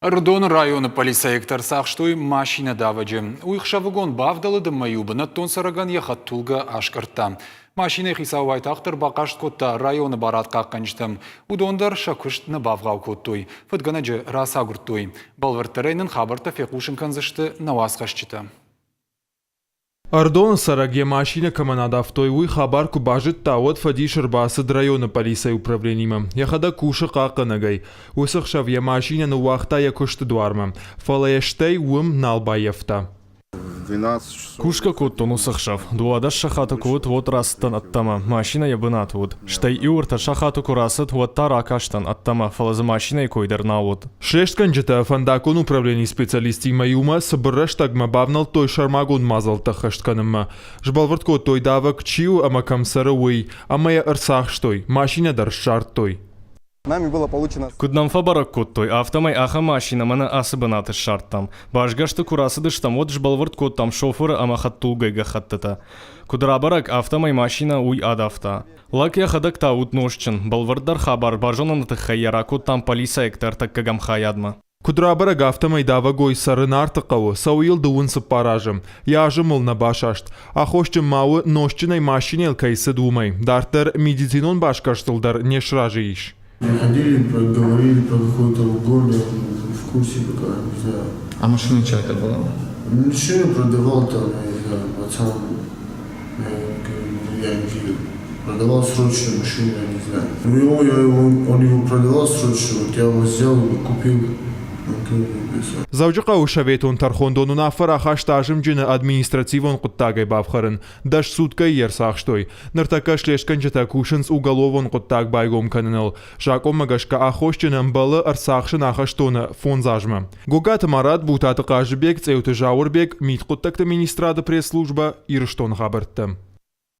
Ӕрыдоны районы пъӕлицӕйӕгтӕ ӕрцахстой машинӕ давӕджы. Уый хсӕвыгон бавдӕлыд ӕмӕ иу бынӕттон цӕрӕгӕн йӕ хӕдтулгӕ аскъӕрдта. Машинӕйы хицау уайтагъддӕр бахъаст кодта районы барадхъахъхъӕнджытӕм. Уыдон дӕр сӕ куыст нӕ бавгъау кодтой. Фыдгӕнӕджы рацагуырдтой. Бӕлвырддӕрӕй нын хабӕрттӕ фехъусын кӕндзысты нӕ уацхӕсджытӕ. Ӕрыдоны цӕрӕг йӕ машинӕ кӕмӕн адавтой, уый хабар куы базыдта, уӕд фӕдис ӕрбацыд районы пъӕлицӕйы управленимӕ. Йӕхӕдӕг кусы хъахъхъӕнӕгӕй. Уыцы хсӕв йӕ машинӕ ныууагъта йӕ куысты дуармӕ, фӕлӕ йӕ стӕй уым нал баййӕфта. Кусгӕ кодтон уыцы хсӕв. 12 сахаты куы уыд, уӕд рацыдтӕн ӕддӕмӕ. Машинӕ йӕ бынаты уыд. Стӕй иу ӕртӕ сахаты куы рацыд, уӕд та ракастӕн ӕддӕмӕ, фӕлӕ дзы машинӕйы кой дӕр нал уыд. Слестгӕнджытӕ фӕндаггон управленийы специалисттимӕ иумӕ цыбыр рӕстӕгмӕ бавнӕлдтой сӕрмагонд мадзӕлттӕ ӕххӕст кӕнынмӕ. Сбӕлвырд кодтой, давӕг чи у ӕмӕ кӕм цӕры, уый, ӕмӕ йӕ ӕрцахстой, машинӕ дӕр ссардтой. Куыд нӕм фӕбӕрӕг кодтой, афтӕмӕй ахӕм машинӕ мӕнӕ ацы бынаты ссардтам. Басгӕрсты куы рацыдыстӕм, уӕд сбӕлвырд кодтам шофыры ӕмӕ хӕдтулгӕйы гӕххӕттытӕ. Куыд рабӕрӕг, афтӕмӕй машинӕ уый адавта. Лӕг йӕхӕдӕг та уыд нозтджын, бӕлвырддӕр хабар базоныны тыххӕй йӕ ракодтам полицӕйӕгты ӕртӕккӕгӕм хайадмӕ. Куыд рабӕрӕг, афтӕмӕй давӕгой цӕры Нарты хъӕуы, цӕуы йыл дыууын цыппар азы. Йӕ азым ыл нӕ басаст. Аххосджын ма у, нозтджынӕй машинӕйыл кӕй цыд, уымӕй. Дарддӕр медицинон басгӕрстыл дӕр не сразы ис. Приходили, говорили про какой-то угон, я в курсе пока, не знаю. А машина чья это была? Машину продавал там, я не знаю, пацан, я, я не видел. Продавал срочно машину, я не знаю. Ну, его, я его, он его продавал срочно, вот я его взял, купил. Дзӕуджыхъӕуы советон тӕрхондон уынаффӕ рахаста азымджыны административон хъуыддагӕй бафхӕрын. Дӕс суткӕйы йӕ ӕрцахстой. Ныртӕккӕ слестгӕнджытӕ кусынц уголовон хъуыддаг байгом кӕныныл. Закъонмӕ гӕсгӕ аххосджын ӕмбӕлы ӕрцахсын ахӕстоны фондз азмӕ. Гогаты Марат, Бутаты Хъазыбег, Цъеуты Зауырбег, Мидхъуыддӕгты министрады пресс-службӕ, Ирыстоны хабӕрттӕ.